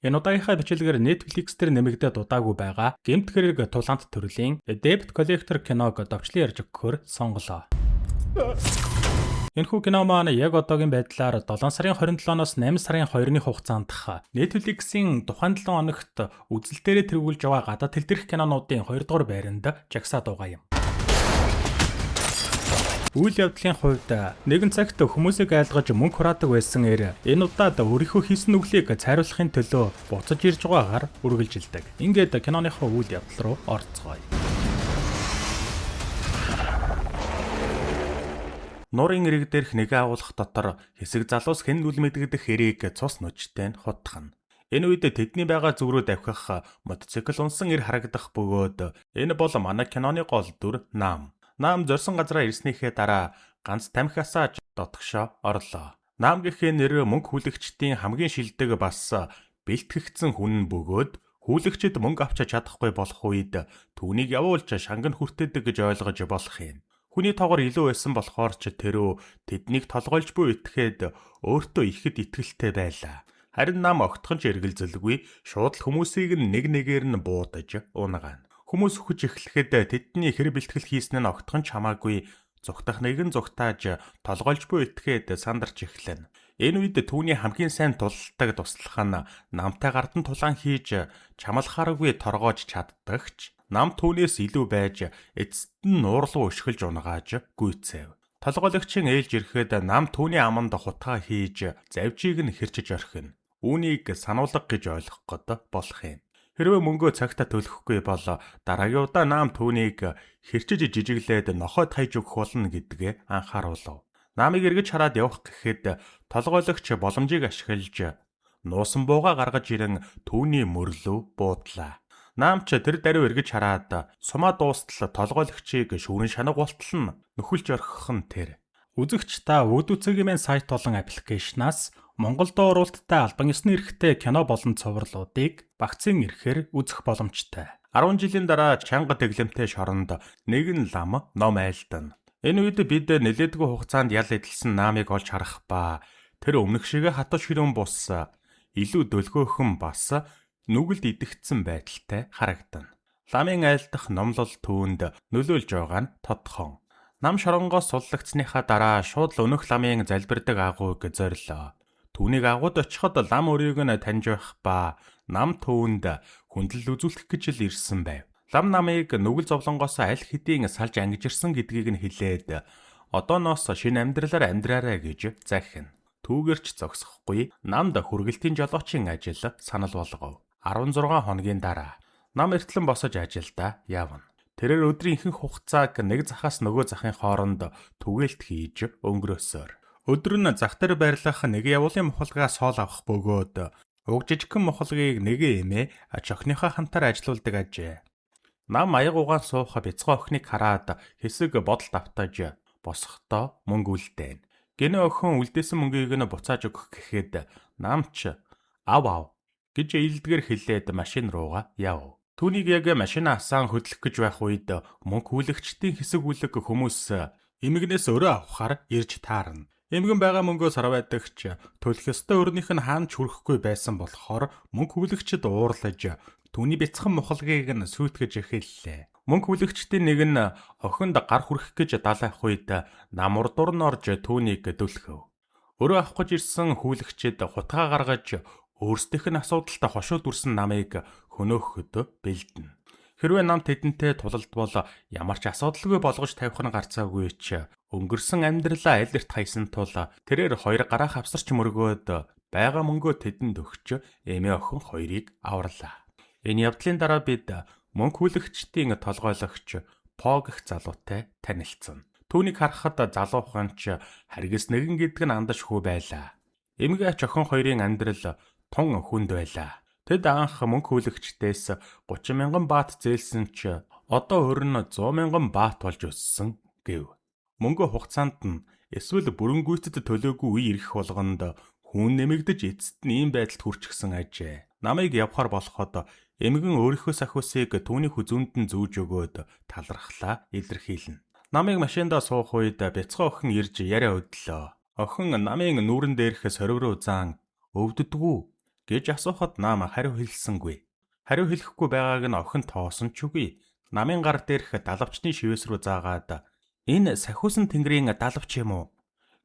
Энэ удаагийнхаа бичлэгээр Netflix дээр нэмэгдээд удаагүй байгаа гэмт хэрэг тулаант төрлийн Debt Collector киног товчлон ярьж өгөхөөр сонголоо. Энэхүү кино маань яг одоогийн байдлаар 7 сарын 27-оос 8 сарын 2-ны хугацаанд Netflix-ийн тухайн 7 хоногт үзэлтээрээ тэргүүлж байгаа гадаад хэл дээрх кинонуудын 2 дугаар байранд жагсаад байгаа юм. Үйл явдлын хувьд нэгэн цагт хүмүүсийг айлгаж мөнгө хураадаг байсан эр энэ удаад өөрийнхөө хийсэн нүглийг цайруулахын төлөө буцаж ирж байгаагаар үргэлжилдэг. Ингээд киноныхоо үйл явдал руу орцгоё. Нуурын эрэг дээрх нэгэн агуулгах дотор хэсэг залуус хэн нүл мэдэгдэх эрийг цус нүжтэй нь хутгана. Энэ үед тэдний байгаа зүг рүү давхих мотоцикл унсан эр харагдах бөгөөд энэ бол манай киноны гол дүр Нам. Нам зорьсон газараа ирснийхээ дараа ганц тамхи асааж дотгошоо орлоо. Нам гэхийн нэр мөнгө хүлэгчдийн хамгийн шилдэг бас бэлтгэгдсэн хүн бөгөөд хүлэгчид мөнгө авч чадахгүй болох үед түүнийг явуулж шанган хүртээдэг гэж ойлгож болох юм. Хүний тоогоор илүү байсан болохоор ч тэрөө тэднийг толгойлж буй итгээд өөртөө ихэд итгэлтэй байлаа. Харин нам огтхон ч эргэлзэлгүй, шууд л хүмүүсийг нь нэг нэгээр нь буудаж унагаана. Хүмүүс үхэж эхлэхэд тэдний хэр бэлтгэл хийсэн нь огтхон ч хамаагүй, зугтах нэгэн зугтааж толгойлж буй итгээд сандарч эхлэнэ. Энэ үед түүний хамгийн сайн тулалдаг туслах нь намтай гардан тулаан хийж чамлахааргүй торгоож чаддагч нам түүнээс илүү байж эцэст нь нуурлуу өшгөлж унагааж гүйцээв. Толгойлогчийн ээлж ирэхэд нам түүний аманд хутгаа хийж завжийг нь хэрчиж орхино. Үүнийг сануулга гэж ойлгох гээд болох юм. Хэрвээ мөнгөө цагтаа төлөхгүй бол дараагийн удаа нам түүнийг хэрчиж жижиглээд нохой таяж өгөх болно гэдгээ анхааруулв. Намыг эргэж хараад явах гэхэд толгойлогч боломжийг ашиглаж нуусан бууга гаргаж ирэн түүний мөрлөө буудлаа. Нам ч тэр даруй эргэж хараад сумаа дуустал толгойлогчийг шүүрэн шанаг болтол нь нөхөлж орхих нь тэр. Үзэгч та Вүдүцгийн сайт болон application аас Монгол дуу оруулалттай албан ёсны эрхтэй кино болон цувралуудыг багцын эрхээр үзэх боломжтой. 10 жилийн дараа чанга дэглэмтэй шоронд нэгэн лам ном айлдана. Энэ үед бид нэлээдгүй хугацаанд ял эдэлсэн наамыг олж харах ба тэр өмнөх шигээ хатуу ширүүн бус илүү дөлгөөхөн бас нүгэлд идэгдсэн байдалтай харагдана. Ламын айлдах номлол түүнд нөлөөлж байгаа нь тодхон. Нам шоронгоос суллагдсныхаа дараа шууд л өнөөх ламын залбирдаг агуйг зорилоо. Түүнийг агууд очиход лам өрийг нь таньж байх ба нам түүнд хүндлэл үзүүлэх гэж л ирсэн байв. Лам намыг нүгэл зовлонгоос аль хэдийн салж ангижирсан гэдгийг нь хэлээд одооноос шинэ амьдралаар амьдраарай гэж захина. Түүгэрч зогсохгүй намд хүргэлтийн жолоочийн ажил санал болгов. 16 хоногийн дараа нам эртлэн босож ажилдаа явна. Тэрээр өдрийн ихэнх хугацааг нэг захаас нөгөө захын хооронд түгээлт хийж өнгөрөөсөөр. Өдөр нь зах дээр байрлах нэг явуулын мухалгаа соол авах бөгөөд уг жижигхэн мухалгийг нэгэн эмээ чохиныхоо хамтаар ажилуулдаг ажээ. Нам аяг угаан суух бяцхан охиныг хараад хэсэг бодолд автаж босохдоо мөнгө үлдээнэ. Гэнэ охин үлдээсэн мөнгийг нь буцааж өгөх гэхэд нам ч ав ав гэж илдгээр хэлээд машин руугаа яв. Түүнийг яг машина асаан хөдлөх гэж байх үед мөнгө хүлэгчдийн хэсэг бүлэг хүмүүс эмгэнээс өрөө авахар ирж таарна. Эмгэн байгаа мөнгөө сарвайдагч төлөх ёстой өрнийх нь хаана ч хүрэхгүй байсан болохоор мөнгө хүлэгчд уурлаж түүний бяцхан мухалгийг нь сүйтгэж эхэллээ. Мөнгө хүлэгчдийн нэг нь охинд гар хүрэх гэж далайх үед нам урдуур нь орж түүнийг дүлхэв. Өрөө авах гэж ирсэн хүлэгчид хутгаа гаргаж өөрсдийнх нь асуудалтай хошуу дүрсэн намыг хөнөөхөд бэлдэнэ. Хэрвээ нам тэдэнтэй тулалдвал ямар ч асуудалгүй болгож тавих нь гарцаагүй ч өнгөрсөн амьдралаа аль эрт хайсан тул тэрээр хоёр гараа хавсарч мөргөөд байгаа мөнгөө тэдэнд өгч эмээ охин хоёрыг аварлаа. Энэ явдлын дараа бид мөнгө хүлэгчдийн толгойлогч По гэх залуутай танилцсан. Түүнийг харахад залуухан ч харгас нэгэн гэдэг нь андашгүй байлаа. Эмгээ ач охин хоёрын амьдрал тун хүнд байлаа. Тэд анх мөнгө хүлэгчдээс 30 мянган бат зээлсэн ч одоо хөр нь 100 мянган бат болж өссөн гэв. Мөнгө хугацаанд нь эсвэл бүрэнгүйцэд төлөөгүй үе ирэх болгонд хүн нэмэгдэж эцэст нь ийм байдалд хүрчихсэн ажээ. Намайг явхаар болоход эмгэн өөрийнхөө сахиусыг түүний хүзүүнд нь зүүж өгөөд талархлаа илэрхийлнэ. Намыг машиндаа суух үед бяцхан охин ирж яриа хөдлөө. Охин намын нүүрэн дээрх сорив руу заан өвддөггүй гэж асуухад нам хариу хэлсэнгүй. Хариу хэлэхгүй байгааг нь охин тоосон ч үгүй. Намын гар дээрх далавчны шивээс рүү заагаад "Энэ сахиусан тэнгэрийн далавч юм уу?"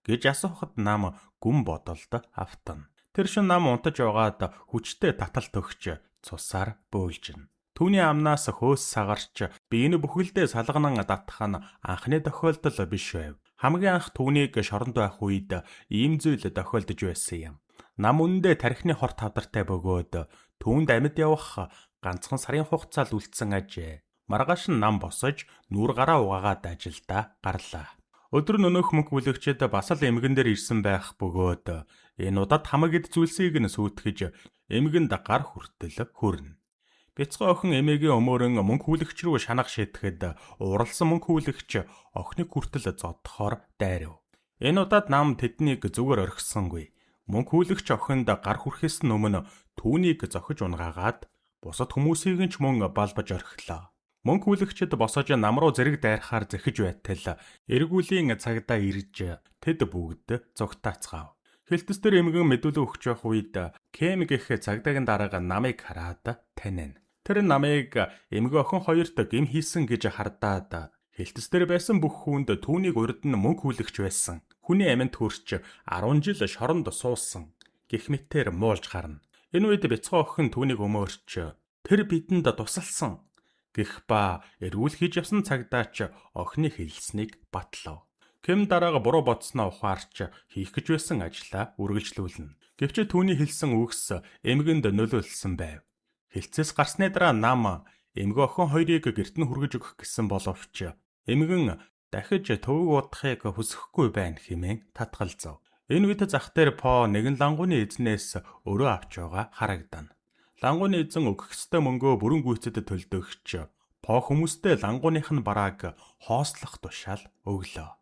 гэж асуухад нам гүн бодолд автана. Тэр шин нам унтаж байгаад хүчтэй таталт өгч цусаар бөөлжинэ. Түүний амнаас хөөс сагарч би энэ бүхэлдээ салганан татах нь анхны тохиолдол биш байв. Хамгийн анх түүнийг шоронд байх үед ийм зүйл тохиолдож байсан юм. Нам үнэндээ тархины хор тавдартай бөгөөд түүнд амьд явах ганцхан сарын хугацаа л үлдсэн ажээ. Маргааш нь нам босож нүүр гараа угаагаад ажилдаа гарлаа. Өдөр нь өнөөх мөнгө бүлэгчид бас л эмгэн дээр ирсэн байх бөгөөд энэ удаад хамаг эд зүйлсийг нь сүйтгэж эмгэнд гар хүртэл хүрнэ. Бяцхан охин эмээгийн өмөөрөн мөнгө хүлэгч рүү шанах шийтгэхэд уралсан мөнгө хүлэгч охиныг хүртэл зодохоор дайрав. Энэ удаад нам тэднийг зүгээр орхисонгүй. Мөнгө хүлэгч охинд гар хүрэхээс өмнө түүнийг зохиж унгаагаад бусад хүмүүсийг нь ч мөн балбаж орхилоо. Мөнгө хүлэгчид босож нам руу зэрэг дайрахаар зэхэж байтал эргүүлийн цагдаа ирж тэд бүгд зугтаацгаав. Хилтэс дээр эмгэн мэдүүлэг өгч явах үед Кэм гэх цагдаагийн дарга намыг хараад танина. Тэр намыг эмгэн охин хоёрт гэм хийсэн гэж хардаад хилтэс дээр байсан бүх хүнд түүнийг урд нь мөнгө хүлэгч байсан. Хүний аминд хүрч 10 жил шоронд суусан гэх мэтээр муулж гарна. Энэ үед бяцхан охин түүнийг өмөөрч тэр бидэнд тусалсан гэх ба эргүүл хийж явсан цагдаач охины хэлснийг батлав. Кэм дараага буруу бодсноо ухаарч хийх гэж байсан ажлаа үргэлжлүүлнэ. Гэвч түүний хэлсэн үгс эмгэнд нөлөөлсөн байв. Хэлцээс гарсны дараа нам эмгэн охин хоёрыг гэрт нь хүргэж өгөх гэсэн боловч эмгэн дахиж төвөг удахыг хүсэхгүй байна хэмээн татгалзав. Энэ үед зах дээр По нэгэн лангууны эзнээс өрөө авч байгаа харагдана. Лангууны эзэн өгөх ёстой мөнгөө бүрэн гүйцэд төлдөгч По хүмүүстэй лангууных нь барааг хоослох тушаал өглөө.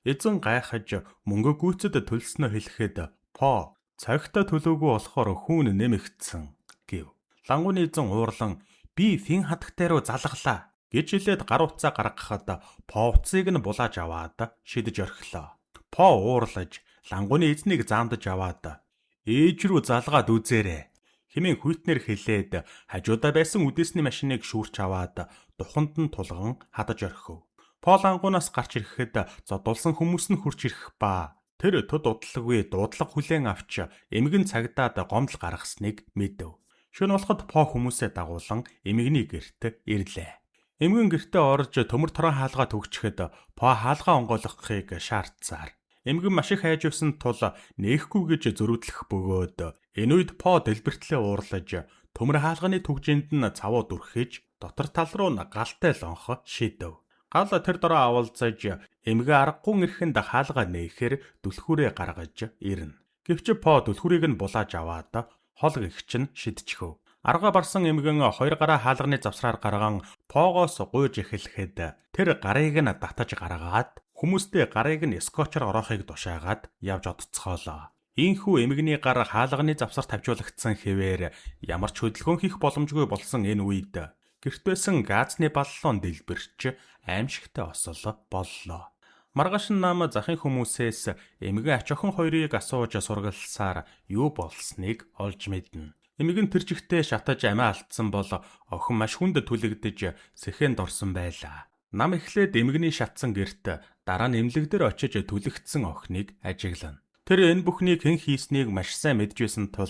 Эзэн гайхаж мөнгө гүйцэд төлснөө хэлэхэд По цогтой төлөөгүй болохоор хүүн нэмэгдсэн гэв. Лангууны эзэн уурлан би фин хатагтай руу залглаа гэж хэлээд гар утсаа гаргахад По утсыг нь булааж аваад шидэж орхилоо. По уурлаж лангууны эзнийг заамдаж аваад ээж рүү залгаад үзээрэй хэмээн хүйтнэр хэлээд хажуудаа байсан үдээсний машиныг шүүрч аваад духанд нь тулган хадаж орхив. По лангуунаас гарч ирэхэд зодуулсан хүмүүс нь хурж ирэх ба тэр төд удалгүй дуудлага хүлээн авч эмгэн цагдаад гомдол гаргасныг мэдэв. Шөнө болоход По хүмүүсээ дагуулан эмгэний гэрт ирлээ. Эмгэн гэртээ орж төмөр торон хаалгаа түгчихэд По хаалгаа онгойлгохыг шаардсаар. Эмгэн маш их хайж явсан тул нээхгүй гэж зөрүүдлэх бөгөөд энэ үед По дэлбэртлээ уурлаж төмөр хаалганы түгжинд нь цавуу дүрхэж дотор тал руу нь галтай лонхо шидэв. Гал тэр дороо авалзаж эмгэн аргагүй эрхэнд хаалгаа нээхээр түлхүүрээ гаргаж ирнэ. Гэвч По түлхүүрийг нь булааж аваад хол гэгч нь шидчихв. Аргаа барсан эмгэн хоёр гараа хаалганы завсраар гарган Погоос гуйж эхлэхэд тэр гарыг нь татаж гаргаад хүмүүстэй гарыг нь скотчоор ороохыг тушаагаад явж одцоолоо. Ийхүү эмгэний гар хаалганы завсар тавьжуулагдсан хэвээр ямар ч хөдөлгөөн хийх боломжгүй болсон энэ үед гэрт байсан газны баллон дэлбэрч аимшигтай осол боллоо. Маргааш нь нам захын хүмүүсээс эмгэн ач охин хоёрыг асууж сургалсаар юу болсныг олж мэднэ. Эмгэн тэр чигтээ шатаж амиа алдсан бол охин маш хүнд түлэгдэж сэхэнд орсон байлаа. Нам эхлээд эмгэний шатсан гэрт дараа нь эмнэлэг дээр очиж түлэгдсэн охиныг ажиглана. Тэр энэ бүхнийг хэн хийснийг маш сайн мэдж байсан тул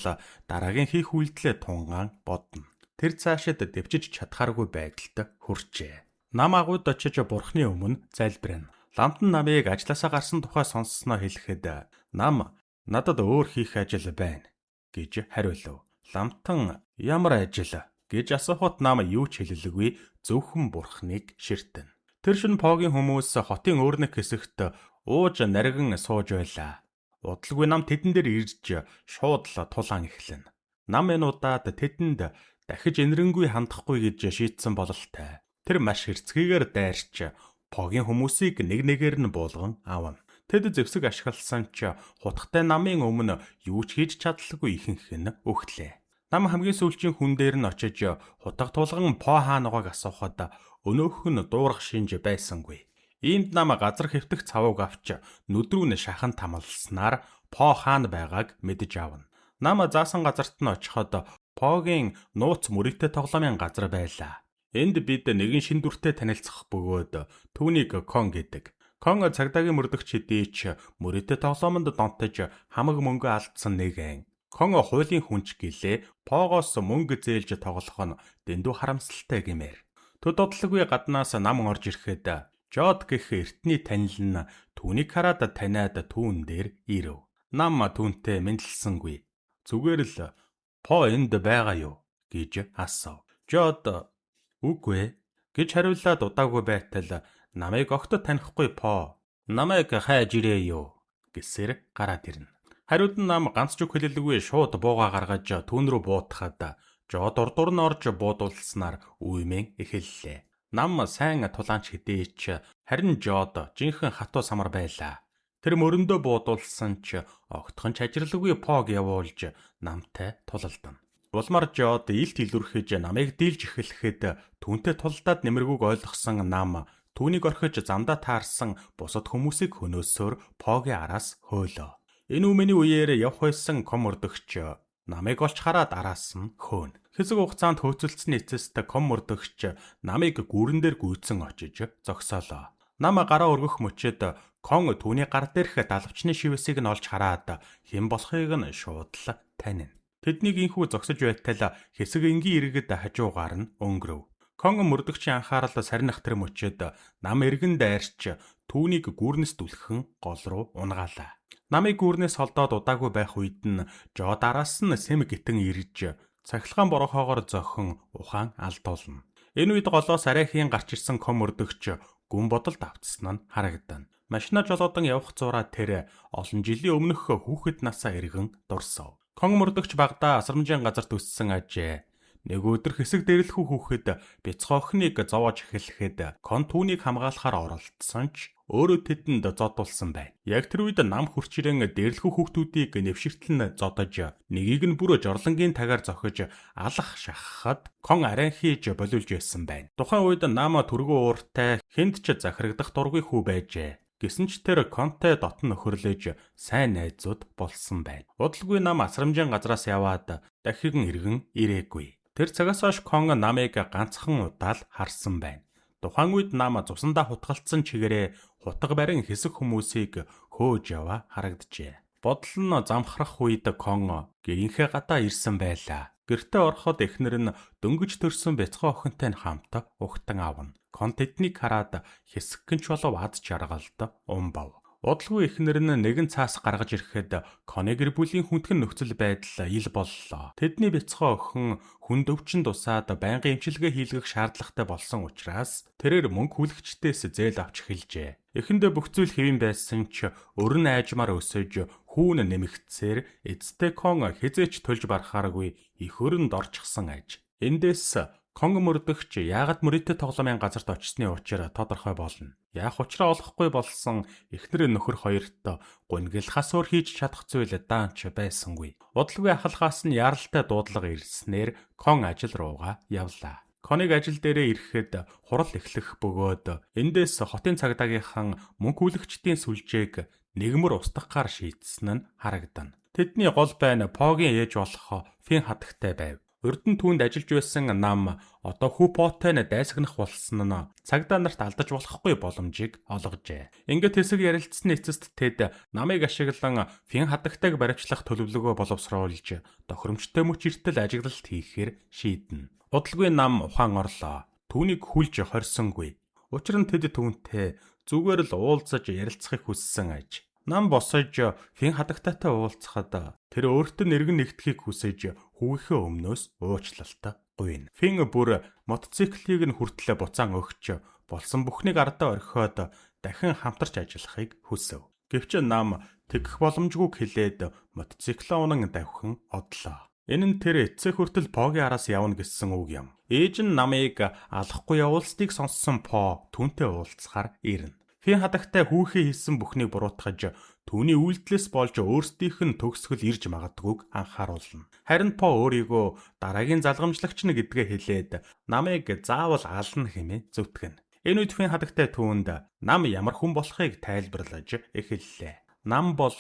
дараагийн хийх үйлдэлээ тунгаан бодно. Тэр цаашид дэвжиж чадхааргүй байдалд хүрчээ. Нам агууд очиж бурхны өмнө залбирна. Ламтан намыг ажлаасаа гарсан тухай сонссноо хэлэхэд нам надад өөр хийх ажил байна гэж хариулв. Ламтан ямар ажил гэж асуухад нам юу ч хэлэлгүй зөвхөн бурхныг ширтэн. Тэр шин Погийн хүмүүс хотын өөр нэг хэсэгт ууж наргин сууж байлаа. Удалгүй нам тэдэн дээр ирж шууд л тулаан эхлэнэ. Нам энэ удаад тэдэнд дахиж энэрэнгүй хандахгүй гэж шийдсэн бололтой. Тэр маш хэрцгийгээр дайрч Погийн хүмүүсийг нэг нэгээр нь буулган авна. Тэд зэвсэг ашигласан ч хутгатай намын өмнө юу ч хийж чадалгүй ихэнх нь өгтлээ. Нам хамгийн сүүлчийн хүн дээр нь очиж хутга тулган По хаануугыг асуухад өнөөх нь дуурах шинж байсангүй. Иймд нам газар хэвтэх цавууг авч нүд рүү нь шахан тамалснаар По хаан байгааг мэдэж авна. Нам заасан газарт нь очиход Погийн нууц мөрийтэй тоглоомын газар байлаа. Энд бид нэгэн шин дүртэй танилцах бөгөөд түүнийг Кон гэдэг. Кон цагдаагийн мөрдөгч хэдий ч мөрийтэй тоглоомонд донтож хамаг мөнгө алдсан нэгэн. Кон хуулийн хүнч гэлээ Погоос мөнгө зээлж тоглох нь дэндүү харамсалтай гэмээр. Төд бодлоггүй гаднаас нам орж ирэхэд Жод гэх эртний танил нь түүнийг хараад таниад түүн дээр ирэв. Нам түүнтэй мэндэлсэнгүй. Зүгээр л "По энд байгаа юу?" гэж асуув. Жод "Үгүй ээ" гэж хариулаад удаагүй байтал "Намайг огт танихгүй По. Намайг хайж ирээ юу?" гэсээр гараад ирнэ. Хариуд нь нам ганц ч үг хэлэлгүй шууд буугаа гаргаж түүн рүү буутахад Жод урдуур нь орж буудулснаар үймэн эхэллээ. Нам сайн тулаанч хэдий ч харин Жод жинхэнэ хатуу самар байлаа. Тэр мөрөндөө буудулсан ч огтхон ч ажирлгүй Пог явуулж намтай тулалдана. Улмаар Жод илт илүүрхэж намайг дийлж эхлэхэд түүнтэй тулдаад нэмэргүүг ойлгосон нам түүнийг орхиж замдаа таарсан бусад хүмүүсийг хөнөөсөөр Погийн араас хөөлөө. Энэ өмнөний үеэр явх байсан ком мөрдөгч намайг олж хараад араас нь хөөнө. Хэсэг хугацаанд хөөцөлдсөний эцэст ком мөрдөгч намайг гүрэн дээр гүйцэн очиж зогсоолоо. Нам гараа өргөх мөчид кон түүний гар дээрх далавчны шивээсийг нь олж хараад хэн болохыг нь шууд л танина. Тэднийг инхүү зогсож байтал хэсэг энгийн иргэд хажуугаар нь өнгөрөв. Кон мөрдөгчийн анхаарал сарних тэр мөчид нам эргэн дайрч түүнийг гүрнэс түлхэн гол руу унгаалаа. Намыг гүрнээс холдоод удаагүй байх үед нь Жод араас нь сэм гитэн ирж цахилгаан борохоогоор зохин ухаан алдуулна. Энэ үед голоос арайхийн гарч ирсэн ком мөрдөгч гүн бодолд автсан нь харагдана. Машина жолоодон явах зураа тэр олон жилийн өмнөх хүүхэд насаа эргэн дурсав. Кон мөрдөгч багадаа асрамжийн газарт өссөн ажээ. Нэг өдөр хэсэг дээрлэхүү хүүхэд бяцхан охиныг зовоож эхлэхэд Кон түүнийг хамгаалахаар оролдсон ч өөрөө тэдэнд зодуулсан байна. Яг тэр үед нам хурч ирэн дээрлэхүү хүүхдүүдийг нэвширтэл нь зодож нэгийг нь бүр жорлонгийн тагаар зохиж алах шахахад Кон арайн хийж болиулж байсан байна. Тухайн үед нам түргэн ууртай хүнд ч захирагдах дургүй хүү байжээ. Гэсэн ч тэр Контой дотн нөхөрлөж сайн найзууд болсон байна. Удалгүй нам асрамжийн газраас яваад дахин эргэн ирээгүй. Тэр цагаас хойш Кон намыг ганцхан удаа л харсан байна. Тухайн үед нам цусандаа хутгалцсан чигээрээ хутга барин хэсэг хүмүүсийг хөөж яваа харагджээ. Бодол нь замхрах үед Кон гэрийнхээ гадаа ирсэн байлаа. Гэртээ ороход эхнэр нь дөнгөж төрсөн бяцхан охинтой нь хамт угтан авна. Кон тэднийг хараад хэсэгхэн ч болов ад жаргалд умбав. Удалгүй эхнэр нь нэгэн цаас гаргаж ирэхэд Коны гэр бүлийн хүндхэн нөхцөл байдал ил боллоо. Тэдний бяцхан охин хүнд өвчин дусаад байнгын эмчилгээ хийлгэх шаардлагатай болсон учраас тэрээр мөнгө хүлэгчдээс зээл авч эхэлжээ. Эхэндээ бүх зүйл хэвэн байсан ч өрн айжмаар өсөж хүүн нэмэгдсээр эцэстээ Кон хэзээ ч төлж барахааргүй их өрөнд орчихсон аж. Эндээс Кон мөрдөгч яагаад мөрийтэй тоглоомын газарт очсны учир тодорхой болно. Яах учраа олохгүй болсон эхнэр нөхөр хоёрт гуниглахаас өөр хийж чадах зүйл даанч байсангүй. Удалгүй ахалгаас нь яаралтай дуудлага ирснээр Кон ажил руугаа явлаа. Коныг ажил дээрээ ирэхэд хурал эхлэх бөгөөд эндээс хотын цагдаагийнхан мөнгө хүлэгчдийн сүлжээг нэгмөр устгахаар шийдсэн нь харагдана. Тэдний гол байна Погийн ээж болох Фин хадагтай байв. Урд нь түүнд ажиллаж байсан нам одоо хүү Потой нь дайсагнах болсон нь цагдаа нарт алдаж болохгүй боломжийг олгожээ. Ингээд хэсэг ярилцсаны эцэст тэд намыг ашиглан Фин хадагтайг баривчлах төлөвлөгөө боловсруулж тохиромжтой мөч эртэл ажиглалт хийхээр шийднэ. Удалгүй нам ухаан орлоо. Түүнийг хүлж хорьсонгүй. Учир нь тэд түүнтэй зүгээр л уулзаж ярилцахыг хүссэн аж. Нам босож Фин хадагтайтай уулзахад тэр өөртөө нэргэн нэгдэхийг хүсэж хүүгийнхээ өмнөөс уучлалт гуйна. Фин бүр мотоциклийг нь хүртлээ буцаан өгч болсон бүхнийг ардаа орхиод дахин хамтарч ажиллахыг хүсэв. Гэвч нам тэгэх боломжгүйг хэлээд мотоциклоо унан давхин одлоо. Энэ нь тэр эцсээ хүртэл Погийн араас явна гэсэн үг юм. Ээж нь намыг алахгүй явуулсныг сонссон По түүнтэй уулзахаар ирнэ. Фин хадагтай хүүхээ хийсэн бүхнийг буруутгаж түүний үйлдэлээс болж өөрсдийнх нь төгсгөл ирж магадгүйг анхааруулна. Харин По өөрийгөө дараагийн залгамжлагч нь гэдгээ хэлээд намыг заавал ална хэмээн зүтгэнэ. Энэ үед Фин хадагтай түүнд нам ямар хүн болохыг тайлбарлаж эхэллээ. Нам бол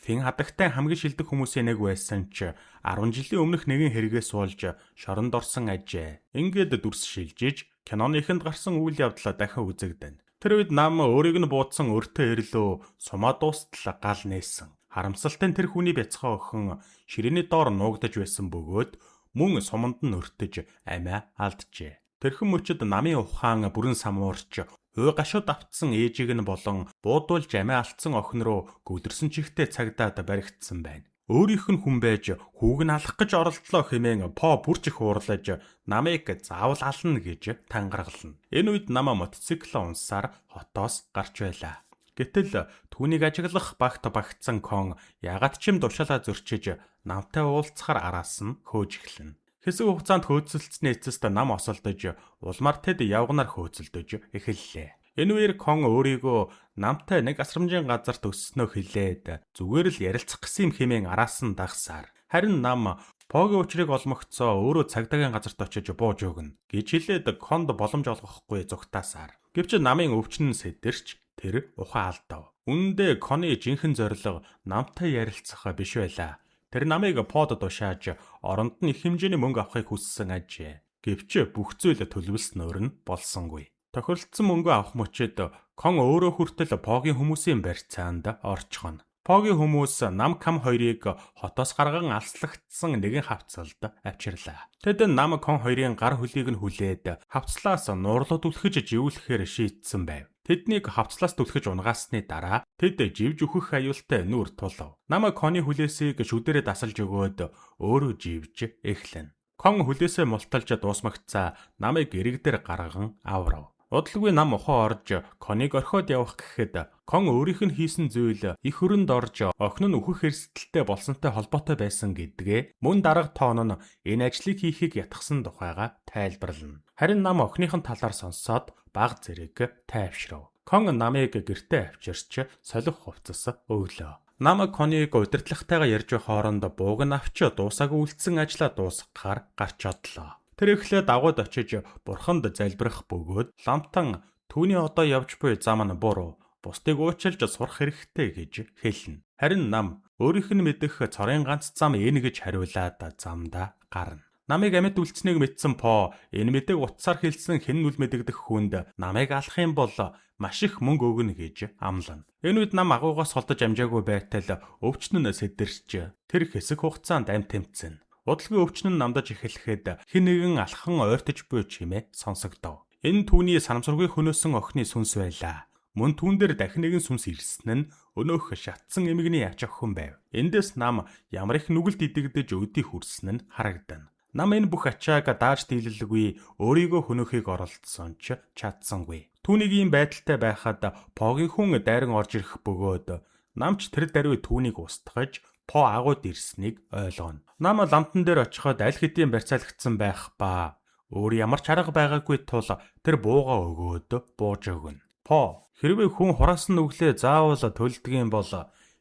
Фин хадагтай хамгийн шилдэг хүмүүсийн нэг байсан ч 10 жилийн өмнөх нэгэн хэрэгээс болж шоронд орсон ажээ. Ингээд дүрс шилжиж киноны эхэнд гарсан үйл явдал дахин үзэгдэнэ. Тэр үед нам өөрийг нь буудсан өртөө ирлөө сумаа дуустал гал нээсэн. Харамсалтай нь тэр хүний бяцхан охин ширээний доор нуугдаж байсан бөгөөд мөн суманд нь өртөж амиа алджээ. Тэрхэн мөчид намын ухаан бүрэн самуурч уй гашууд автсан ээжийг нь болон буудуулж амиа алдсан охин руу гөлөрсөн чихтэй цагдаад баригдсан байна. Өөрийнх нь хүн байж хүүг нь алах гэж оролдлоо хэмээн По бүрч их уурлаж намыг заавал ална гэж тангаргална. Энэ үед нам мотоциклоо унсаар хотоос гарч байлаа. Гэтэл түүнийг ажиглах багт багтсан Кон ягаад ч юм тушаалаа зөрчиж намтай уулзахаар араас нь хөөж эхэлнэ. Хэсэг хугацаанд хөөцөлдсөний эцэст нам осолдож улмаар тэд явганаар хөөцөлдөж эхэллээ. Энэ үеэр Кон өөрийгөө намтай нэг асрамжийн газарт өсснөө хэлээд зүгээр л ярилцах гэсэн юм хэмээн араас нь дагсаар. Харин нам Погийн учрыг олмогцоо өөрөө цагдаагийн газарт очиж бууж өгнө гэж хэлээд Конд боломж олгохгүй зугтаасаар. Гэвч намын өвчин нь сэтэрч тэр ухаан алдав. Үнэндээ Коны жинхэнэ зорилго намтай ярилцах биш байлаа. Тэр намыг Под тушааж оронд нь их хэмжээний мөнгө авахыг хүссэн ажээ. Гэвч бүх зүйл төлөвлөснөөр нь болсонгүй. Тохиролцсон мөнгө авах мөчид Кон өөрөө хүртэл Погийн хүмүүсийн барьцаанд орчихно. Погийн хүмүүс Нам Кам хоёрыг хотоос гарган алслагдсан нэгэн хавцалд авчирлаа. Тэд Нам Кон хоёрын гар хөлийг нь хүлээд хавцлаас нуурлуу түлхэж живүүлэхээр шийдсэн байв. Тэднийг хавцлаас түлхэж унгаасны дараа тэд живж өөхөх аюултай нүүр тулав. Нам Коны хүлээсийг шүдэрээ дасалж өгөөд өөрөө живж эхлэнэ. Кон хүлээсээ мулталж дуусмагцаа намыг эрэг дээр гарган аврав. Удалгүй нам ухаан орж Коныг орхиод явах гэхэд Кон өөрийнх нь хийсэн зүйл их хөрөнд орж охин нь үхэх эрсдэлтэй болсонтой холбоотой байсан гэдгээ мөн дарга тоон нь энэ ажлыг хийхийг ятгсан тухайга тайлбарлана. Харин нам охиных нь талаар сонсоод баг зэрэг тайвшрав. Кон намыг гэртээ авчирч солих хувцас өглөө. Нам Коныг удирдлагатайгаа ярьж байх хооронд бууг нь авч дуусаагүй үлдсэн ажлаа дуусгахаар гарч одлоо. Тэр эхлээд агууд очиж бурханд залбирах бөгөөд ламтан түүний одоо явж буй зам нь буруу, бусдыг уучлж сурах хэрэгтэй гэж хэлнэ. Харин нам өөрийнх нь мэдэх цорын ганц зам энэ гэж хариулаад замдаа гарна. Намыг амьд үлдсэнийг мэдсэн По энэ мэдээг утсаар хэлсэн хэн нүл мэдэгдэх хүнд намыг алах юм бол маш их мөнгө өгнө гэж амлана. Энэ үед нам агуугаас холдож амжаагүй байтал өвчин нь сэдэрч тэр хэсэг хугацаанд амь тэмцэнэ. Удалгүй өвчин нь намдаж эхлэхэд хэн нэгэн алхан ойртож буй чимээ сонсогдов. Энэ түүний санамсаргүй хөнөөсөн охины сүнс байлаа. Мөн түүн дээр дахин нэгэн сүнс ирсэн нь өнөөх шатсан эмгэний ач охин байв. Эндээс нам ямар их нүгэлд идэгдэж өдий хүрсэн нь харагдана. Нам энэ бүх ачааг дааж дийлэлгүй өөрийгөө хөнөөхийг оролдсон ч чадсангүй. Түүнийг ийм байдалтай байхад Погийн хүн дайран орж ирэх бөгөөд намч тэр даруй түүнийг устгаж По агууд ирснийг ойлгоно. Нам ламтан дээр очиход аль хэдийн барьцаалагдсан байх ба өөр ямар ч арга байгаагүй тул тэр бууга өгөөд бууж өгнө. По хэрвээ хүн хураасан нүглээ заавал төлдөг юм бол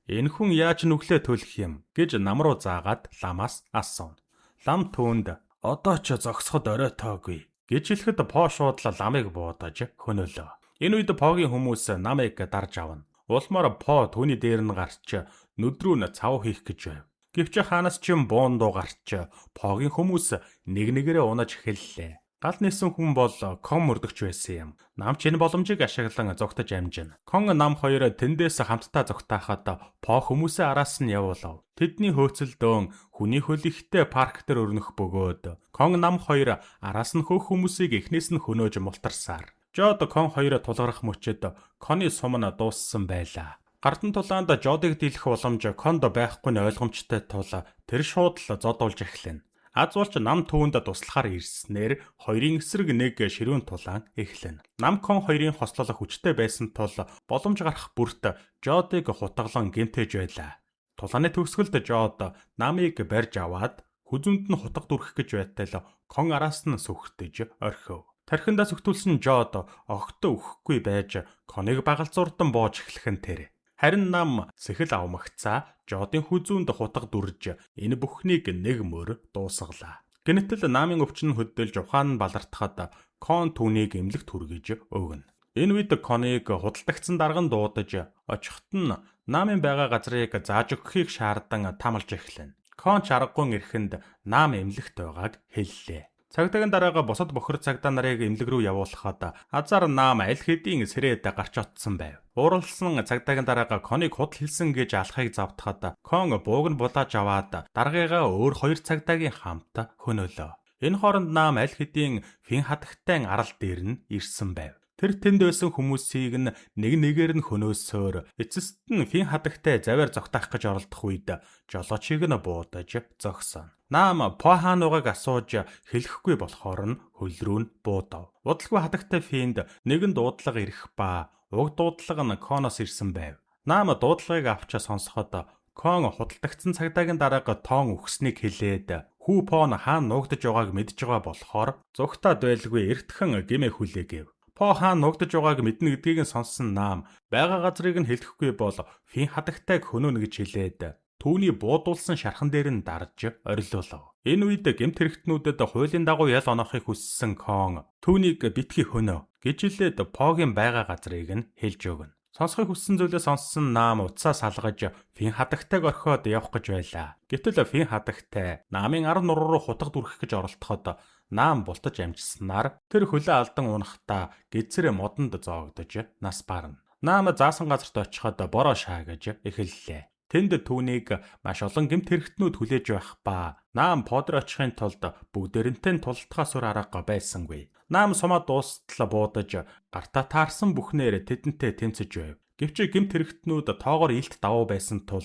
энэ хүн яаж нүглээ төлөх юм гэж нам руу заагаад ламаас асууна. Лам түүнд одоо ч зогсоход оройтоогүй гэж хэлэхэд По шууд ламыг буудаж хөнөөлөө. Энэ үед Погийн хүмүүс намыг дарж авна. Улмаар По түүний дээр нь гарч нүд рүү нь цав хийх гэж байв. Гэвч хаанаас ч юм буун дуу гарч Погийн хүмүүс нэг нэгээрээ унаж эхэллээ. Гал нисэн хүн бол Кон мөрдөгч байсан юм. Нам ч энэ боломжийг ашиглан зугтаж амжина. Кон нам хоёр тэндээс хамтдаа зугтаахад По хүмүүсээ араас нь явуулав. Тэдний хөөцөлдөөн хүний хөл ихтэй парк дээр өрнөх бөгөөд Кон нам хоёр араас нь хөөх хүмүүсийг эхнээс нь хөнөөж мултарсаар. Жод Кон хоёр тулгарах мөчид Коны сум нь дууссан байлаа. Гардан тулаанд Жодыг дийлэх боломж Конд байхгүй нь ойлгомжтой тул тэр шууд л зодуулж эхлэнэ. Аз болж нам түүнд туслахаар ирснээр хоёрын эсрэг нэг ширүүн тулаан эхлэнэ. Нам Кон хоёрын хослол хүчтэй байсан тул боломж гарах бүрт Жодыг хутгалан гэмтээж байлаа. Тулааны төгсгөлд Жод намыг барьж аваад хүзүүнд нь хутга дүрхэх гэж байтал Кон араас нь сүхтэж орхив. Тархиндаа сүхтүүлсэн Жод огтоо үхэхгүй байж Коныг багалзуурдан боож эхлэх нь тэр. Харин нам сэхэл авмагцаа Жодын хүзүүнд хутга дүрж энэ бүхнийг нэг мөр дуусгалаа. Гэнэтэл намын өвчин хөдөлж ухаан нь балартахад Кон түүнийг эмнэлэгт хүргэж өгнө. Энэ үед Коныг худалдагцсан дарган дуудаж очиход нь Наамын байгаа газрыг зааж өгөхийг шаардан таамалж эхлэнэ. Кон ч аргагүй эрхэнд Наам эмнэлэгт байгааг хэллээ. Цагдаагийн дараагаа бусад бохир цагдаа нарыг эмнэлэг рүү явуулахад азар Наам аль хэдийн сэрээд гарч отсон байв. Ууралсан цагдаагийн дараагаа Коныг худал хэлсэн гэж алхахыг завтахад Кон бууг нь булааж аваад даргыгаа өөр хоёр цагдаагийн хамт хөнөөлөө. Энэ хооронд Наам аль хэдийн фин хадагтай арал дээр нь ирсэн байв. Тэр тэнд байсан хүмүүсийг нь нэг нэгээр нь хөнөөсөөр эцэст нь фин хадагтай завиар зогтаах гэж оролдох үед жолоочийг нь буудаж зогсоно. Наам По хаануугыг асууж хэлэхгүй болохоор нь хөл рүү нь буудав. Удалгүй хадагтай финд нэгэн дуудлага ирэх ба уг дуудлага нь Коноос ирсэн байв. Наам дуудлагыг авч сонсоход Кон худалдагдсан цагдаагийн дараагаа тоон өгснийг хэлээд хүү По нь хаана нуугдаж байгааг мэдж байгаа болохоор зүгтаад байлгүй эртхэн гэмээ хүлээгэв. По хаана нуугдаж байгааг мэднэ гэдгийг нь сонссон Наам байгаа газрыг нь хэлэхгүй бол фин хадагтайг хөнөөнө гэж хэлээд түүний буудуулсан шархан дээр нь дарж орилуулав. Энэ үед гэмт хэрэгтнүүдэд хуулийн дагуу ял оноохыг хүссэн Кон түүнийг битгий хөнөө гэж хэлээд Погийн байгаа газрыг нь хэлж өгнө. Сонсохыг хүссэн зүйлээ сонссон Наам утсаа салгаж фин хадагтайг орхиод явах гэж байлаа. Гэтэл фин хадагтай Наамын 10 нуруу руу хутга дүрхэх гэж оролдоход Наам бултаж амжсанаар тэр хөлөө алдан унахдаа гидсэрэ модонд зоогдож нас барна. Наам заасан газарт очиход бороо шаа гэж эхэллээ. Тэнд түүнийг маш олон гэмт хэрэгтнүүд хүлээж байх ба Наам подор очихын тулд бүгдээрэнтэй тултахаас өөр арга байсангүй. Наам сумаа дуустал буудаж гартаа таарсан бүхнээр тэдэнтэй тэмцэж байв. Гэвч гэмт хэрэгтнүүд тоогоор илт давуу байсан тул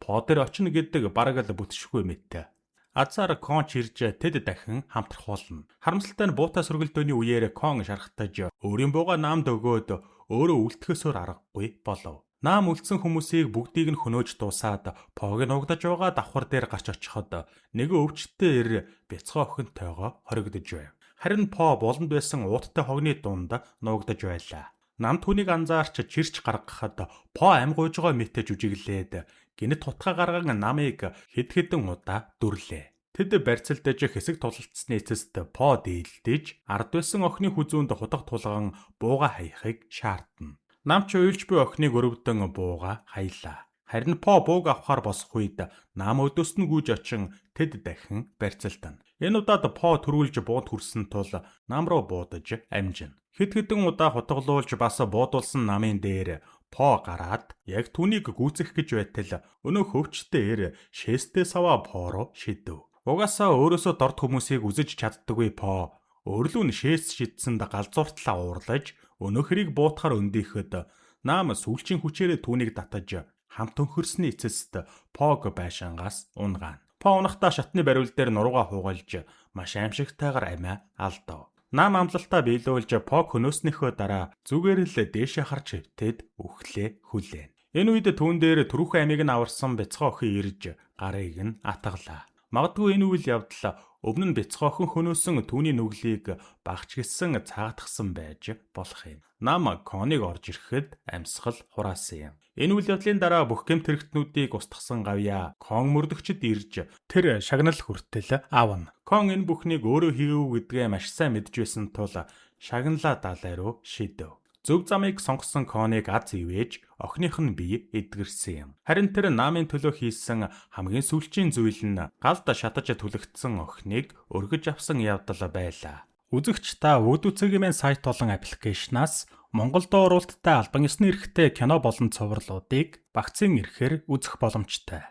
подор очино гэдэг бараг л бүтшгүй мэт. Азар Кон ч ирж тэд дахин хамтрах болно. Харамсалтай нь буутай сөргөлдөөний үеэр Кон шархтаж өөрийн буугаа Наамд өгөөд өөрөө үлдэхээс өөр аргагүй болов. Наам үлдсэн хүмүүсийг бүгдийг нь хөнөөж дуусаад Пог нуугдаж байгаа давхар дээр гарч очиход нэгэн өвчтөй эр бяцхан охинтойгоо хоригдож байв. Харин По буланд байсан ууттай хогны дунд нуугдаж байлаа. Нам түүнийг анзаарч чирч гаргахад По ам гуйж байгаа мэтэ жүжиглээд гэнэт хутгаа гарган намыг хэд хэдэн удаа дүрлээ. Тэд барьцалдаж хэсэг тулалдсаны эцэст По дийлдэж ард байсан охины хүзүүнд хутга тулган бууга хаяхыг шаардна. Нам ч уйлж буй охиныг өрөвдөн бууга хаялаа. Харин По бууг авахар босох үед нам өдөөс нь гүйж очин тэд дахин барьцалдана. Энэ удаад По төрүүлж буунд хүрсэн тул нам руу буудаж амжина. Хэд хэдэн удаа хутгалуулж бас буудулсан намын дээр По гараад яг түүнийг гүйцэх гэж байтал өнөөх хөвчтэй эр шээстэй саваа По руу шидэв. Угаасаа өөрөөсөө дорд хүмүүсийг үзэж чаддаггүй По өөрлөө нь шээс шидсэнд галзууртлаа уурлаж өнөөх хэрийг буутахаар өндийхэд нам сүүлчийн хүчээрээ түүнийг татаж хамт өнхөрсний эцэст Пог байшингаас унгаана. По унахдаа шатны бариул дээр нуруугаа хугалж маш аимшигтайгаар амиа алдав. Нам амлалтаа биелүүлж Пог хөнөөснийхөө дараа зүгээр л дээшээ харж хэвтээд үхлээ хүлээн. Энэ үед түүн дээр түрүүхэн амийг нь аварсан бяцхан охин ирж гарыг нь атгалаа. Магадгүй энэ үйл явдал өмнө нь бяцхан охин хөнөөсөн түүний нүглийг багч гисэн цаатгсан байж болох юм. Нам Коныг орж ирэхэд амьсгал хураасан юм. Энэ үйл явдлын дараа бүх гэмт хэрэгтнүүдийг устгасан гавьяа Кон мөрдөгчд ирж тэр шагнал хүртэл авна. Кон энэ бүхнийг өөрөө хийв гэдгээ маш сайн мэдж байсан тул шагналаа далай руу шидэв. Зөв замыг сонгосон Коныг аз ивэж охиных нь бие эдгэрсэн юм. Харин тэр Намын төлөө хийсэн хамгийн сүүлчийн зүйл нь галд шатаж түлэгдсэн охиныг өргөж авсан явдал байлаа. Үзэгч та Вүдүцгийн сайт болон аппликейшнаас Монголд оруулалттай албан ёсны эрхтэй кино болон цувралуудыг багцын эрхээр үзэх боломжтой.